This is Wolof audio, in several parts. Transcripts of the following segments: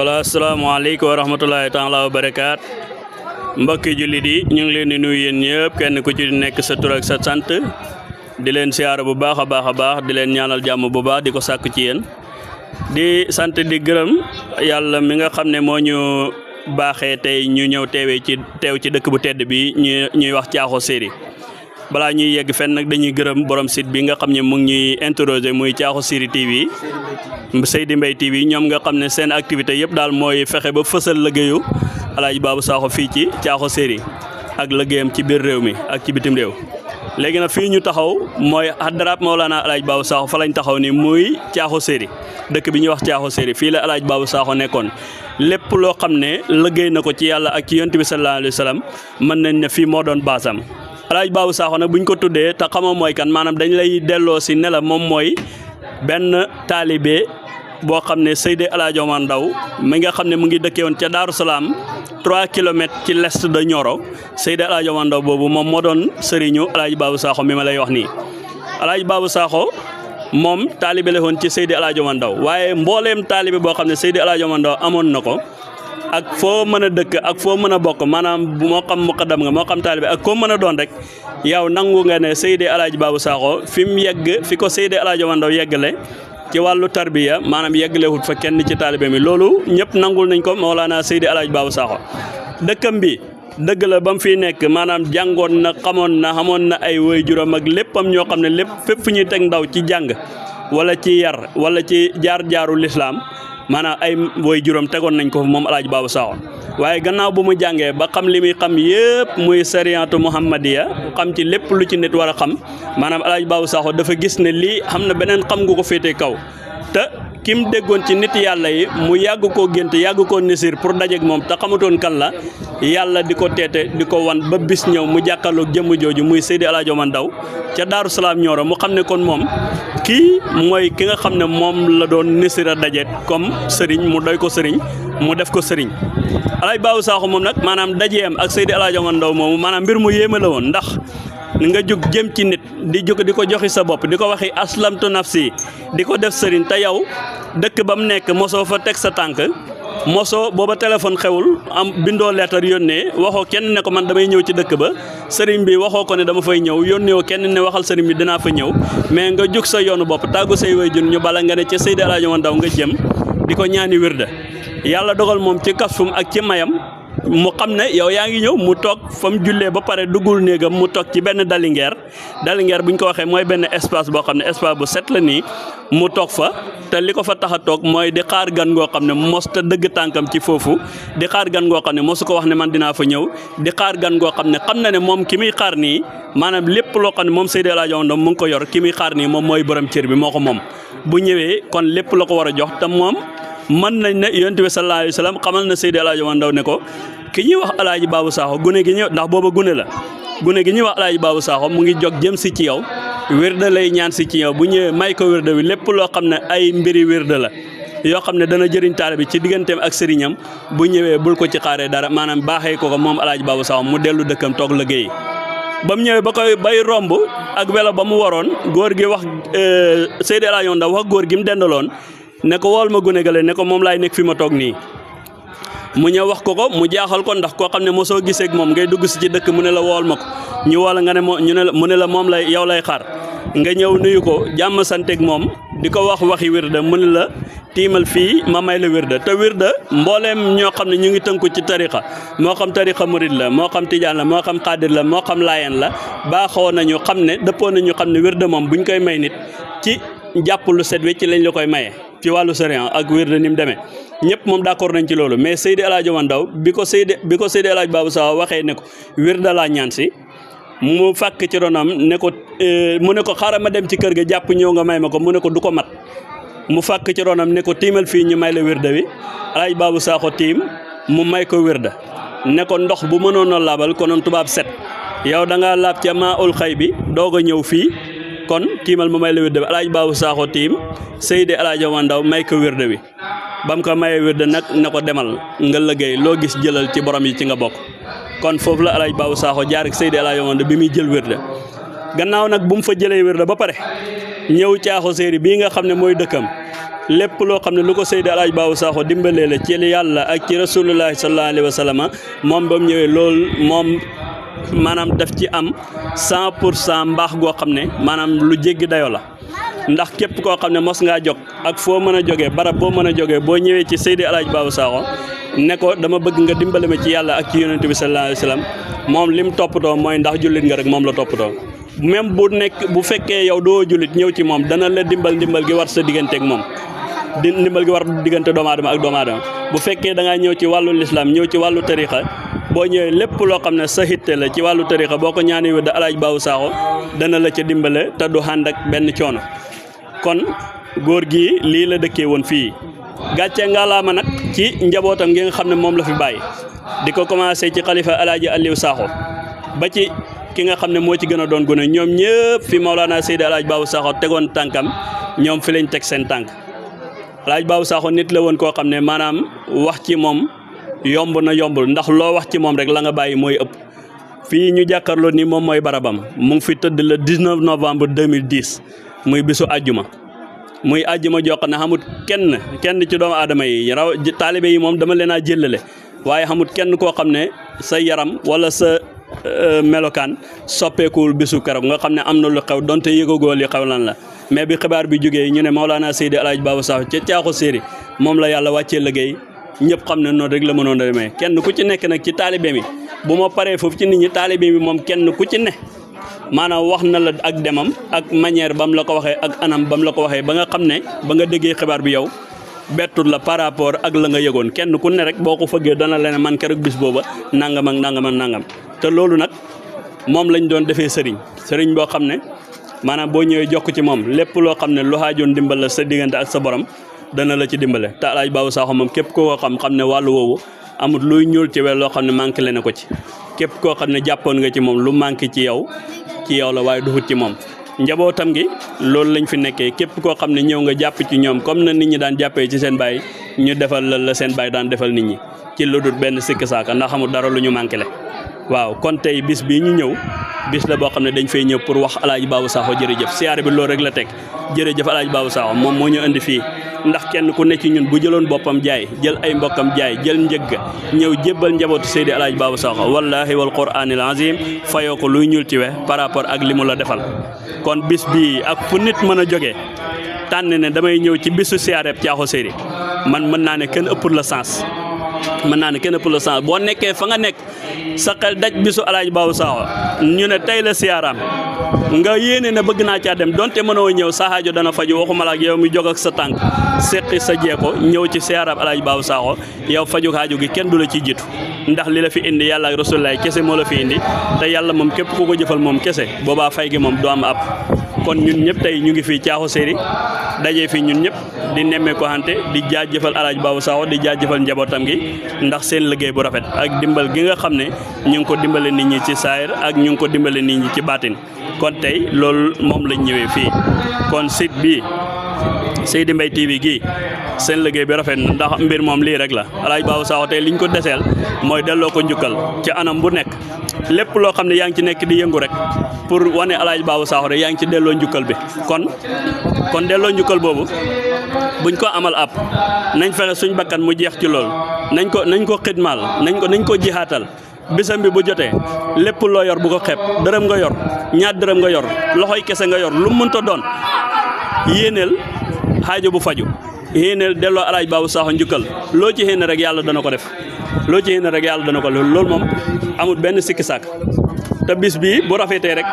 wala asalaamaaleykum wa rahmatulahi taala wa barakaat mbokki jullit yi ñu ngi leen di nuyu yéen ñëpp kenn ku ci nekk sa tur ak sa sant di leen siyaara bu baax a baax di leen ñaanal jàmm bu baax di ko sàkk ci yéen di sant di gërëm yàlla mi nga xam ne moo ñu baaxee tey ñu ñëw teew ci dëkk bu tedd bi ñuy wax Thiakho Séri balaa ñuy yegg fenn nag dañuy gërëm borom site bi nga xam ne mu ngi ñuy interroger muy Thiakho Séri TV Seydi Mbaye TV ñoom nga xam ne seen activité yëpp daal mooy fexe ba fësal liggéeyu Alaaji Babou Sakho fii ci Thiakho Séri ak liggéeyam ci biir réew mi ak ci bitim réew léegi nag fii ñu taxaw mooy hadrab Mawlana Alaaji Babou Sakho fa lañ taxaw ni muy Thiakho Séri dëkk bi ñuy wax Thiakho Séri fii la Alaaji Babou Sakho nekkoon lépp loo xam ne liggéey na ko ci yàlla ak ci yonent bi sallallahu alayhi wa sallam mën nañ ne fii moo doon baasam Alaaji Babou Sakho nag buñ ko tuddee te xamoo mooy kan maanaam dañ lay delloo si ne la moom mooy benn taalibe boo xam ne Seydi El Hadji Omar Ndaw mi nga xam ne mu ngi dëkkee woon ca Daaru Salaam 3 kilomètres ci l'est de Nioro Seydi El Hadji Omar Ndaw boobu moom moo doon sëriñu Alaaji Babou Sakho mi ma lay wax nii Alaaji Babou Sakho moom taalibe la woon ci Seydi El Hadji Omar Ndaw waaye mbooleem taalibe boo xam ne Seydi El Hadji Omar Ndaw amoon na ko ak foo mën a dëkk ak foo mën a bokk maanaam moo xam muqaddam nga moo xam taalibe ak koo mën a doon rek yow nangu nga ne Seydi El Hadji Babou Sakho fi mu yegg fi ko Seydi El Hadji Omar Ndaw yeggale ci wàllu tarbiya maanaam yeggalewut fa kenn ci taalibe mi loolu ñëpp nangul nañ ko Mawlana Seydi El Hadji Babou Sakho dëkkam bi dëgg la ba mu fiy nekk maanaam jàngoon na xamoon na ay waajuram ak léppam ñoo xam ne lépp fépp fu ñuy teg ndaw ci jàng wala ci yar wala ci jaar-jaaru lislaam maanaam ay waajuram tegoon nañ ko moom Alaaji Babou Sakho waaye gannaaw bu mu jàngee ba xam li muy xam yëpp muy sariyaatu muhammadiya xam ci lépp lu ci nit war a xam maanaam Alaaji Babou Sakho dafa gis ne lii xam na beneen xam nga ko féete kaw te kim déggoon ci nit yàlla yi mu yàgg koo gént yàgg koo nisir pour dajeek moom te xamatoon kan la yàlla di ko teete di ko wan ba bis ñëw mu jàkkaarloog jëmm jooju muy Seydi El Hadji Omar Ndaw ca Daaru Salaam Nioro mu xam ne kon moom kii mooy ki nga xam ne moom la doon nisir a dajeet comme sëriñ mu doy ko sëriñ mu def ko sëriñ Alaaji Babou Sakho moom nag maanaam dajeem ak Seydi El Hadji Omar Ndaw moomu maanaam mbir mu yéeme la woon ndax nga jug jëm ci nit di jóg di ko joxi sa bopp di ko waxi aslamtu nafsi di ko def sëriñ te yow dëkk ba mu nekk mosoo fa teg sa tànk mosoo booba téléphone xewul am bindoo leetar yónnee waxoo kenn ne ko man damay ñëw ci dëkk ba sëriñ bi waxoo ko ne dama fay ñëw yónnee kenn ne waxal sëriñ bi dinaa fa ñëw mais nga jug sa yoonu bopp tàggu say waajur ñu bala nga ne ca Seydi El Hadji Omar Ndaw nga jëm di ko ñaani wirda yàlla dogal moom ci kasfum ak ci mayam mu xam ne yow yaa ngi ñëw mu toog fa mu jullee ba pare duggul néegam mu toog ci benn dalingeer bu ñu ko waxee mooy benn espace boo xam ne espace bu set la nii mu toog fa te li ko fa tax a toog mooy di xaar gan goo xam ne mos ta dëgg tànkam ci foofu di xaar gan goo xam ne mosu ko wax ne man dinaa fa ñëw di xaar gan goo xam ne xam na ne moom ki muy xaar nii maanaam lépp loo xam ne moom Seydi El Hadji Omar Ndaw mu ngi ko yor ki muy xaar nii moom mooy borom cër bi moo ko moom bu ñëwee kon lépp la ko war a jox te moom mën nañ ne yonent bi sallallahu alayhi wa sallam xamal na Seydi El Hadji Omar Ndaw ne ko ki ñuy wax Alaaji Babou Sakho gune gi ñëw ndax booba gune la gune gi ñuy wax Alaaji Babou Sakho mu ngi jóg jëm si ci yow wirda lay ñaan si ci yow bu ñëwee may ko wirda wi lépp loo xam ne ay mbiri wirda la yoo xam ne dana jëriñ taalibe bi ci digganteem ak sëriñam bu ñëwee bul ko ci xaaree dara maanaam baaxee ko moom Alaaji Babou Sakho mu dellu dëkkam toog liggéey ba mu ñëwee ba koy bay romb ak welo ba mu waroon góor gi wax Seydi El Hadji Omar Ndaw wax góor gi mu dendaloon ne ko wool ma gune gale ne ko moom laay nekk fi ma toog nii mu ñëw wax ko mu jaaxal ko ndax koo xam ne mosoo gisee ak moom ngay dugg si ci dëkk mu ne la wool ma ko ñu woola nga ne mu ne la moom lay yow lay xaar nga ñëw nuyu ko jàmm santeeg moom di ko wax waxi wirda mu ne la tiimal fii ma may la wirda te wirda mbooleem ñoo xam ne ñu ngi tënku ci tariqa moo xam tariqa murid la moo xam tijaan la moo xam xaadir la moo xam laayeen la baaxoo nañu xam ne dëppoo nañu xam ne wirda moom buñ koy may nit ci jàpp lu set wi ci lañ la koy maye ci wàllu sëriñ ak wirda ni mu demee ñëpp moom d'accord nañ ci loolu mais Seydi El Hadji Omar Ndaw bi ko Seydi El Hadji Babou Sakho waxee ne ko wirda laa ñaan si mu fàkk ci ronam ne ko mu ne ko xaaral ma dem ci kër ga jàpp ñëw nga may ma ko mu ne ko du ko mat mu fàkk ci ronam ne ko tiimal fii ñu may la wirda wi Alaaji Babou Sakho tiim mu may ko wirda ne ko ndox bu mënoon a laabal konoon tubaab set yow da ngaa laab ca maa ul xay bi doog a ñëw fii kon tiimal mu may la wirda wi Alaaji Babou Sakho tiim Seydi El Hadji Omar Ndaw may ko wirda wi bam ko mayee wirda nag ne ko demal nga liggéey loo gis jëlal ci borom yi ci nga bokk kon foofu la Alaaji Babou Sakho jaar ak Seydi El Hadji Omar Ndaw bi muy jël wirda gannaaw nag bu mu fa jëlee wirda ba pare ñëw Thiakho Séri bii nga xam ne mooy dëkkam lépp loo xam ne lu ko Seydi Alaaji Babou Sakho dimbalee la ci yàlla ak ci rasulullahi sallallahu alayhi wa sallam moom ba mu ñëwee loolu moom maanaam daf ci am 100% mbaax goo xam ne maanaam lu jéggi dayoo la ndax képp koo xam ne mos ngaa jóg ak foo mën a jógee barab boo mën a jógee boo ñëwee ci Seydi Alaaji Babou Sakho ne ko dama bëgg nga dimbale ma ci yàlla ak ci yonent bi sallallahu alayhi wa sallam moom lim toppatoo mooy ndax jullit nga rek moom la toppatoo même bu fekkee yow doo jullit ñëw ci moom dana la ndimbal gi war sa digganteeg moom ndimbal gi war diggante doomu aadama ak doomu aadama bu fekkee da ngaa ñëw ci wàllu lislaam ñëw ci wàllu tariqa boo ñëwee lépp loo xam ne sa hitte la ci wàllu tariqa boo ko ñaanee wér da Alaaji Babou Sakho dana la ca dimbale te du ànd ak benn coono kon góor gi lii la dëkkee woon fii gàcce ngalaama nag ci njabootam gi nga xam ne moom la fi bàyyi di ko commencé ci xalifa Alaaji Aliou Sakho ba ci ki nga xam ne moo ci gën a doon gune ñoom ñëpp fi Maolana Seydi Alaaji Babou Sakho tegoon tànkam ñoom fi lañ teg seen tànk Alaaji Babou Sakho nit la woon koo xam ne maanaam wax ci moom yomb na yombul ndax loo wax ci moom rek la nga bàyyi mooy ëpp fii ñu jàkkaarloo ni moom mooy barabam mu ngi fi tëdd le 19 novembre 2010 muy bisu àjjuma muy àjjuma jox ne xamut kenn ci doomu aadama yi raw taalibe yi moom dama leen a jëllale waaye xamut kenn koo xam ne sa yaram wala sa melokaan soppeekuwul bisu keroog nga xam ne am na lu xew donte yëgagoo li xew lan la mais bi xibaar bi jógee ñu ne Maolana Seydi Alaaji Babou Sakho ca Caaxu Séeri moom la yàlla wàccee liggéey ñëpp xam ne noonu rek la mënoon a demee kenn ku ci nekk nag ci taalibe mi bu ma paree foofu ci nit ñi taalibe mi moom kenn ku ci ne maanaam wax na la ak demam ak manière bam la ko waxee ak anam bam la ko waxee ba nga xam ne ba nga déggee xibaar bi yow bettul la par rapport ak la nga yëgoon kenn ku ne rek boo ko fëggee dana la ne man keroog bis booba nangam ak nangam ak nangam te loolu nag moom lañ doon defee sëriñ boo xam ne maanaam boo ñëwee jokk ci moom lépp loo xam ne lu xaajoon dimbal la sa diggante ak sa borom dana la ci dimbale te Alaaji Babou Sakho moom képp koo xam ne wàllu woowu amut luy ñuul ci wel loo xam ne manqué le na ko ci képp koo xam ne jàppoon nga ci moom lu manqué ci yow la waaye duxut ci moom njabootam gi loolu lañ fi nekkee képp koo xam ne ñëw nga jàpp ci ñoom comme na nit ñi daan jàppee ci seen baay ñu defal la seen baay daan defal nit ñi ci lu dul benn sikk saaka ndax amul dara lu ñu manqué le waaw kon tey bis bii ñu ñëw bis la boo xam ne dañ fay ñëw pour wax Alaaji Babou Sakho jërëjëf siyaare bi loolu rek la teg jërëjëf Alaaji Babou Sakho moom moo ñu indi fii ndax kenn ku ne ci ñun bu jëloon boppam jaay jël ay mbokkam jaay jël njëgg ñëw jébbal njabootu Seydi Alaaji Babou Sakho wallahi wal quraanil azim fayoo ko luy ñuul ci we par rapport ak li mu la defal kon bis bii ak fu nit mën a jógee tànn ne damay ñëw ci bisu siyaareeb Caaxu Séeri man mën naa ne kenn ëppul la sens boo nekkee fa nga nekk sa xel daj bisu Alaaji Babou Sakho ñu ne tey la siyaaraam nga yéene ne bëgg naa caa dem donte mënoo ñëw sa aajo dana faju waxuma la ak yow mi jóg ak sa tànk seqi sa jeeko ñëw ci siyaaraam Alaaji Babou Sakho yow faju aajo gi kenn du la ciy jiitu ndax li la fi indi yàlla ak rasulullaay kese moo la fi indi te yàlla moom képp ku ko jëfal moom kese boobaa fay gi moom du am ab kon ñun ñëpp tey ñu ngi fii Caaxu Séeri dajee fii ñun ñëpp di nemmee ko xante di jaajëfal Alaaji Babou Sakho di jaajëfal njabootam gi ndax seen liggéey bu rafet ak dimbal gi nga xam ne ñu ngi ko dimbale nit ñi ci saayir ak ñu ngi ko dimbale nit ñi ci baatin kon tey loolu moom lañ ñëwee fii kon site bi Seydi Mbaye TV gii seen liggéey bi rafet na ndax mbir moom lii rek la Alaaji Babou Sakho tey liñ ko deseel mooy delloo ko njukkal ci anam bu nekk lépp loo xam ne yaa ngi ci nekk di yëngu rek pour wane Alaaji Babou Sakho rek yaa ngi ci delloo njukkal bi kon delloo njukkal boobu buñ ko amal ab nañ fexe suñ bakkan mu jeex ci loolu nañ ko xidmaal nañ ko jihaatal bisam bi bu jotee lépp loo yor bu ko xeeb dërëm nga yor ñaar dërëm nga yor loxoy kese nga yor lu mu mënta doon yéeneel xaajo bu faju yéeneel delloo Alaaji Babou Sakho njukkal loo ci yéene rek yàlla dana ko def loolu moom amul benn sikki sàkk te bis bi bu rafetee rek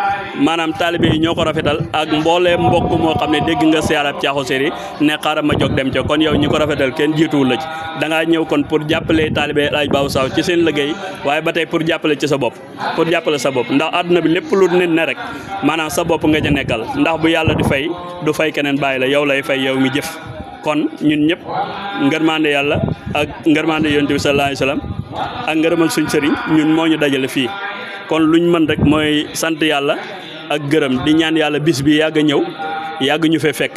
maanaam taalibe yi ñoo ko rafetal ak mboolee mbokk moo xam ne dégg nga siyaarab Caaxu Séeri ne xaaral ma jóg dem ca kon yow ñi ko rafetal kenn jiituwul la ci da ngaa ñëw kon pour jàppale taalibe Alaaji Babou Sakho ci seen liggéey waaye ba tey pour jàppale ci sa bopp ndax àdduna bi lépp lu nit ne rek maanaam sa bopp nga ca nekkal ndax bu yàlla di fay du fay keneen bàyyi la yow lay fay yow mi jëf kon ñun ñëpp ngërmande yàlla ak ngërmande yonent bi sallallahu alayhi wasallam ak ngërëmal suñ sëriñ ñun moo ñu dajale fii kon luñ mën rek mooy sant yàlla ak gërëm di ñaan yàlla bis bi yàgg a ñëw yàgg ñu fee fekk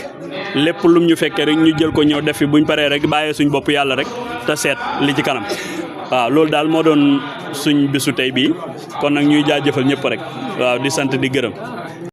lépp lum ñu fekkee rek ñu jël ko ñëw def fi buñ paree rek bàyyee suñ bopp yàlla rek te seet li ci kanam waaw loolu daal moo doon suñ bisu tey bii kon nag ñuy jaajëfal ñëpp rek waaw di sant di gërëm